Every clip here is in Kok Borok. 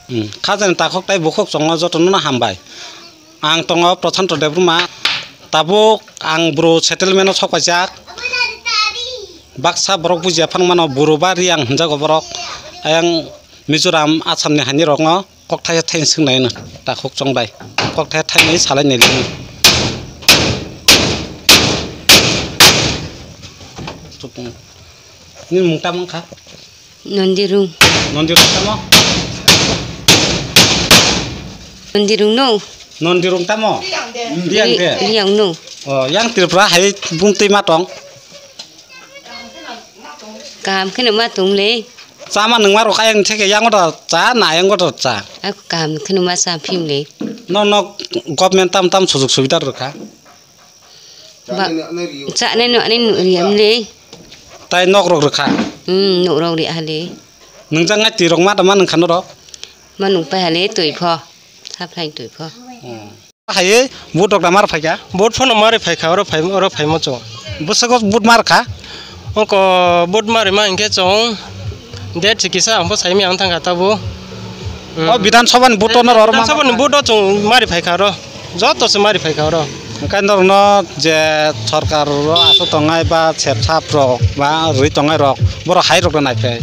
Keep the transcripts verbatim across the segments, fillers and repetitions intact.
Hmm, khajani takhuk tei bukhuk chwngno jotono hambai. Ang tongo Prashanto Debbarma. Tabuk ang bru settlement-o sok paijak. Baksa borok bujiya phano mano, bru ba Riyang hinjago borok. Ayang Mizoram, Assamni haini rokno. Kokthai thaini swngnai no, takhuk chongbai. Kokthai thaini salai nai lino. Nini mung tamo wngkha? Nondirung. Nondirung tamo? Nondirung no. Nondirung tamo? Riyang de. Riyang no. Oh, yang Tripura hai bumtwi ma tong. Kaham kheno ma tong le. Chama nungma rok ayang theke yango da cha, na yango da cha. Ako kaham kheno ma cha phim le. No, no, government tam tam sujuk subida rwkha. Ba, cha nai no ani no riyam le. Tai nok rok rwkha. Hmm, nok rok ri hale. Nungjak ngai twi rok ma da ma nungkha norok. Ma nung pai hale twi pho. Haphlai twi pho. Hmm. Hai, vote rok da mar phaikha? Vote phano mari phaikha, oro phai, oro phaimo chwng. Bwswk vote mar kha? Oko vote mari ma hinkhe chwng date se kisa ang pho saimya ang thangkha tabuk. Hmm. O Bidhan Sabha ni vote no oro ma Bidhan Sabha ni vote o chwng mari phaikha oro. Joto se mari phaikha oro. Hwnkhe norokno je sorkar o aswk tongnai ba sepsap rok ba rwi tongnai rok, borok hai rok no naiphai.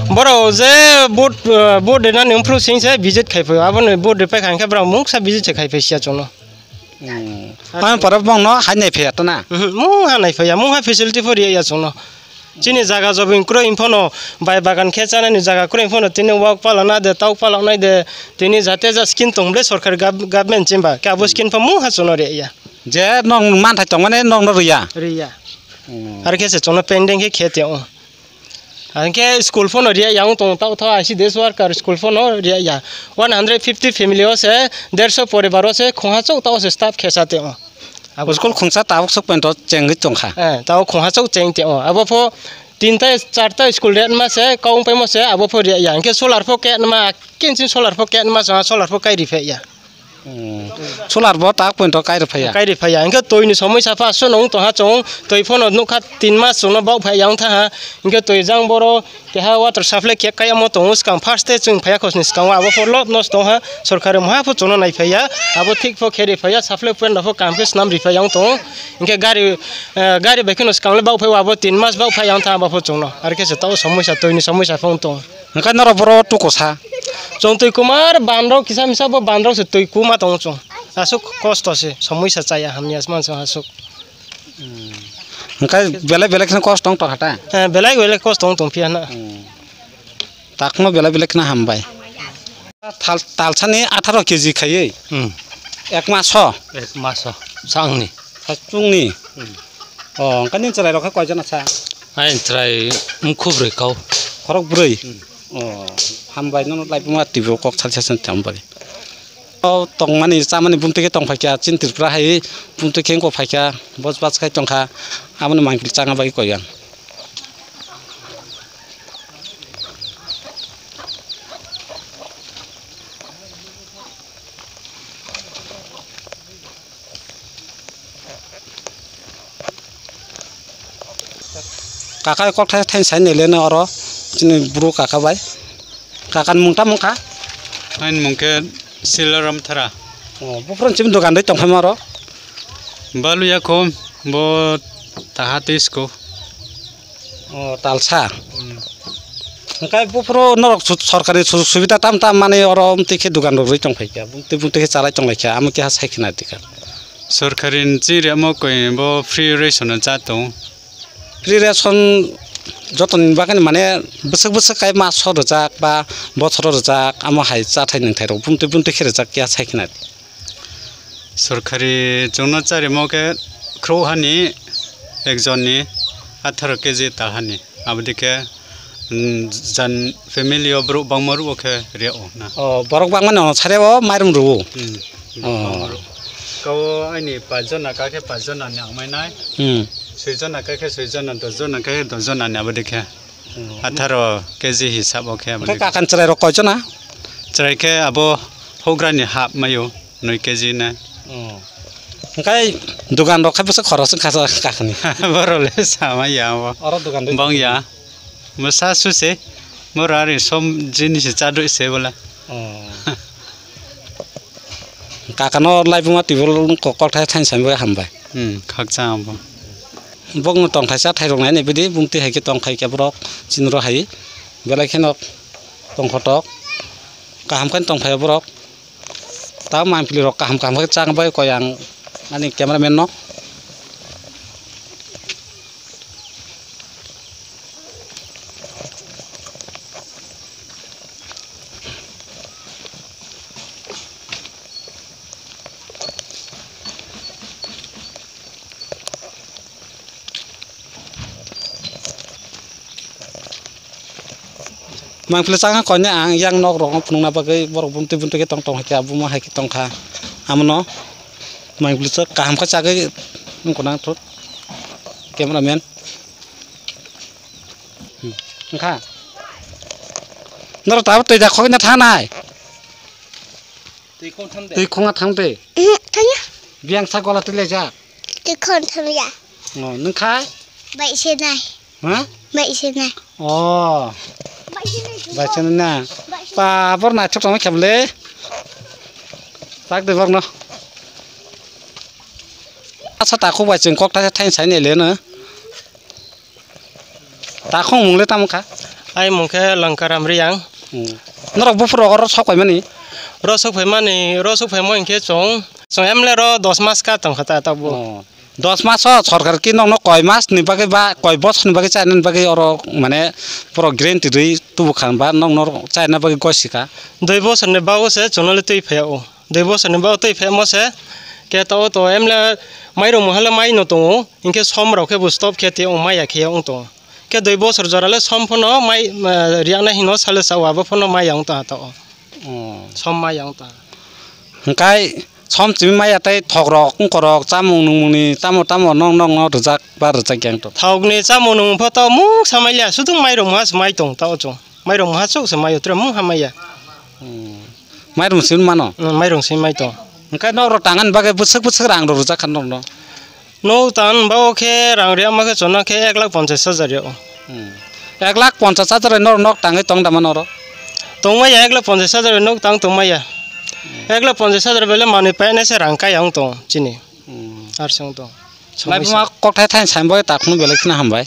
Borok je vote, eh, vote rinani wngphru singse visit khai phaio. Aboni vote ripai kha hinkhe borok mungsa visit se khai phai siya chwngno. Hmm. Tamoni pore bongno hai naiphaiya to na? Mhm, mungha naiphaiya, mungha facility pho riya ya chwngno. Chini jaga jobing kwrwi phano bai bagan khe chanani jaga kwrwi phano tini wak palana de, tauk paloknai de, tini jate ja scheme tong ble sorkar gov-, government chimba, khe abo scheme pho mungha chwngno riya ya. Je nong manthai tongmani nongno riya? Riya. Hmm. Ar khe se chwngno pending khe khe tio. Hingke school phano riya ya wng tong tao tho I C D S worker school phano riya ya. One hundred fifty family o se derso poribar o se khongha chok tao se staff khesa teo. Abo school khungsa tabuk sok pento chengwi tongkha. Eh, tao khongha chok cheng teo. Abo pho tinta charta school riya ma se kaung paimo se abo pho riya ya. Hingke solar pho ke ma kinsin solar pho ke ma sa solar pho kai ri phe ya. Hmm. Solar bo tak point kai rw phaiya. Kai rw phaiya. Hingke twi ni somoi sa pha so nung tong ha chong twi phano nukha tin mas chong no bau phai yang tha ha. Hingke twi jang boro keha water supply khe kai amo tongo swkang first te chwng phaiya khosni swkango abo pho lot nos tong ha. Sorkari mha pho chong no nai phaiya. Abo thik pho khe ri phaiya supply point rok pho kam khe swnam ri phai yang tong. Hingke gari, eh, gari bai kheno swkang le bau phai abo tin mas bau phai yang tha abo pho chong no. Ar khe se tao somoi sa twi ni somoi sa phone tong. Hwnkhe norok boro tuku sa? Chwng twi kumar bandrok kisa misa bo bandrok se twi kuma tongo chwng. Aswk kosto se, somoi sa chaya hamya se mansa aswk. Hmm. Hwnkhe belai belai kheno kosto wng tongkha ta? Eh, belai belai kosto wng tong phiya na. Hmm. Takno belai belai kheno hambai. Tal, talsani atharo K G khaiwi? Hmm. Ek maso? Ek maso, sangni. Sachungni? Hmm. Oh, hwnkhe nini chwrairok khe koijon sa? Aini chwrai mkhu brwi kau. Khorok brwi? Hmm. Oh, hambai nono laibuma twibo kok salsa sani tamo bai. Oh, tongmani chamani bumtwi khe tongphaikha, chini Tripura hai bumtwi khe wngkok phaikha, bos bas khai tongkha, aboni mangpili changna bagwi koiyan. Kaka kokthai thaini sai nele no oro chini bru kaka bai. Kaka ni mung tamo wngkha? Ani mung khe Silaram Thara. Oh, buphuru chini dogan dai tongphai ma oro? Balu ya khum bo taha twi sko. Oh, talsa. Hmm. Hwnkhe buphuru norok su-, sorkari sujog subida tam tam mani oro omtwi khe dogan rok rwi tongphai kha, bumtwi bumtwi khe chalai tonglaikha, amo keha sai khna dikha. Sorkari ni chini rimo koi bo free ration no cha tong. Free ration jotoni bagwi mane bwswk bwswk kai maso rwjak ba bothoro rwjak, amo hai chathai nwngthai rok bumtwi bumtwi khe rwjak ya sai khna. Sorkari chwngno charimo khe khrouh hani ekjonni atharo K G tal hani, aboni khe, mm, jan family o borok bangma rwo khe reo na. Oh, borok bangma no sare o mairum rwo. Hmm. Oh. Kau aini pajona kake pajona ni amai nai. Hmm. Suijona kake suijona, dosjona kake dosjona ni aboni khe. Hmm. Atharo K G hisab o khe aboni. Khe kakan chwrai rok koichona? Chwrai khe abo hougra ni hap mayo, noi K G na. Hmm. Hwnkhe dogan rok khe bwswk khorok swng kha kakni. Borok le sama ya abo. Oro dogan rwi bang ya. Mwsa suse. Mora ri som jini se chadoi se bola. Oh. Kakano laibuma tibol kokthai thaini sami bai hambai. Hmm, khakchang abo. Bokno tongthaisa thairok naini bidi bumti hai khe tongthai khe borok chinro hai belai kheno tongkhotok kaham khe tongthai borok. Ta mangpili rok kaham kaham khe chang bai koi ang ani cameraman no. Mangpili chang kha koine ang yang nok rok phunukna bagwi borok bumtwi bumtwi khe tong tong hai khe abo ma hai khe tong kha. Amono mangpili chwk kaham khe chagwi wngkha nang thut cameraman. Wngkha. Norok tabuk twi da khokna thanai. Twi khong tham de. Twi khong tham de. Thangya. Biyang sa gola twi lejak. Twi khong tham ya. Oh, nung khai? Bai se nai. Ha? Bai se nai. Oh. Bai se nai. Bai se nai na. Bai se nai. Pa bor na thok tong khem le. Tak de bor no. Asa ta khok bai chwng kok ta thain sai ne le no. Ta khong mung le tamo kha? Ai mung khe Langkaram Riyang. Hmm. Norok buphuru rok oro sok paimani? Ro sok paimani, ro sok paimo hinkhe chwng, chwng emle ro dos mas ka tong kha ta tabuk. Oh. Dos mas o sorkar ki nokno koi mas ni bagwi ba koi bosor ni bagwi chaina ni bagwi oro mane borok guarantee rwi tubu kha ba nokno chaina bagwi gosi kha? Dui bosor ni bago se chwngno le twi phai o. Dui bosor ni bago twi phai mo se ke ta o to emle mairung muha le mai no tongo. Hinkhe som rok khe bo stop khe tei wng maya khe wng tongo. Khe dui bosor jora le som phano mai, eh, riya nai hino sale sa o abo phano maya wng tong ha ta o. Oh. Som maya wng tong ha. Hwnkhe som chimi maya tei thok rok wng korok chamung nungmung ni tamo tamo nok nok no rwjak ba rwjak yang to. Thok ni chamung nungmung pho to mungsa mai liya, sudung mairung muha se mai tong ta o chwng. Mairung muha chuk se mai o tre mungha maya. Hmm. Mairung simi mano? Hmm, mairung simi mai tong. Hwnkhe nok rok tangani bagwi bwswk bwswk rang rok rwjak kha nok no? Nok tang ba o khe rang riya ma khe chwng no khe ek lakh ponchash hajar ya o. Hmm. Ek lakh ponchash hajar bai norok nok tangwi tong da mano oro? Tong maya ek lakh ponchash hajar bai nok tang tong maya. Hmm. Ek lakh ponchash hajar bai le manwi painai se rang kaya wng tong chini. Hmm. Ar se wng tong. Laibuma kokthai thain saimbai takhung belai kheno hambai.